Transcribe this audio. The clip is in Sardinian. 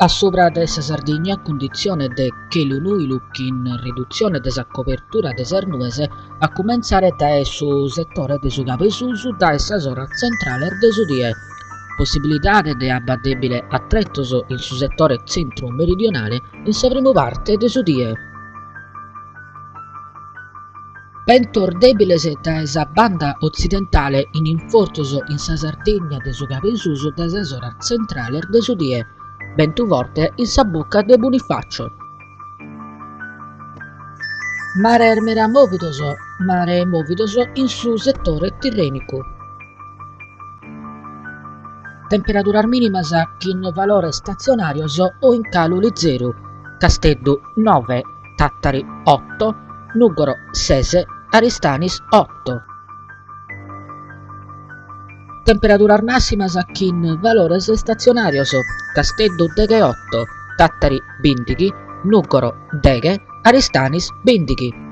A subra de sa Sardigna cunditzione de chelu nùilu chin ridutzione de sa cobertura de sas nues a cumentzare dae su setore de su cabesusu dae sas oras tzentrales de su die. Possibilidade de abba dèbile a tretos in su setore tzentru-meridionale in sa primu parte de su die. Bentos dèbiles dae sa banda otzidentale in infortos in sa Sardigna de su cabesusu dae sas oras tzentrales de su die. Bentu forte in sa buca de Bonifacio. Mares meda mòvidos, mare mòvidos in su setore tirrènicu. Temperaduras mìnimas chin valores statzionàrios o in calu lizeru, Casteddu nove, Tàtari oto, Nùgoro ses, Aristanis oto. Temperaduras màssimas chin valores statzionàrios, Casteddu degheoto, Tàtari bìndighi, Nùgoro deghe, Aristanis bìndighi.